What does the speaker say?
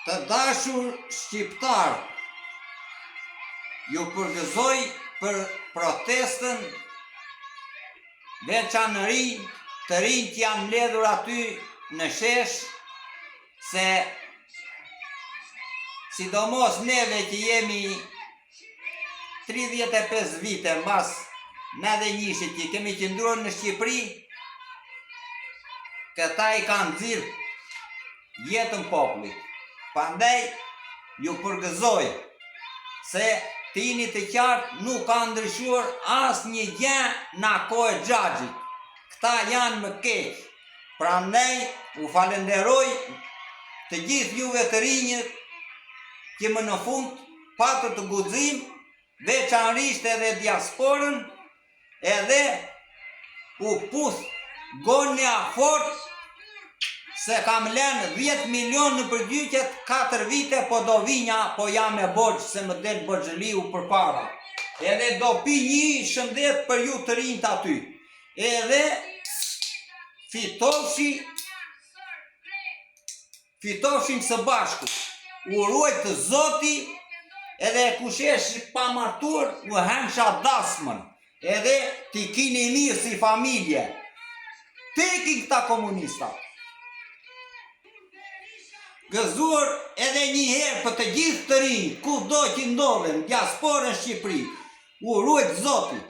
Të dashur shqiptarë, ju përgëzoj për protestën veçanëri të rinjtë që janë mbledhur aty në shesh se sidomos neve që jemi 35 vite mbas 91-shit që kemi qëndruar në Shqipëri, këta i kanë nxirë jetën popullit. Prandaj ju përgëzoj se të jini të qartë nuk ka ndryshuar asnjë gjë në kohë e xhaxhit. Këta janë më keq. Prandaj u falenderoj të gjithë juve të rinjët që më në fund patët guxim veçanërisht edhe diasporën Edhe u puth gonja fort se kam lënë 10 milion nëpër gjyqet 4 vite po do vinja po jam me borxh se më del borxhliu përpara. Edhe do pi një shëndet për ju të rinjtë aty. Edhe fitofshi Fitofshim së bashku. U ruajtë Zoti edhe kush është pa martuar u hëngsha dasmën. Edhe t'i kini mirë si familje. Të ikin këta komunista. Gëzuar edhe një herë për të gjithë të rinj, kudo që ndodhen, diasporën Shqipëri. U ruajtë Zoti.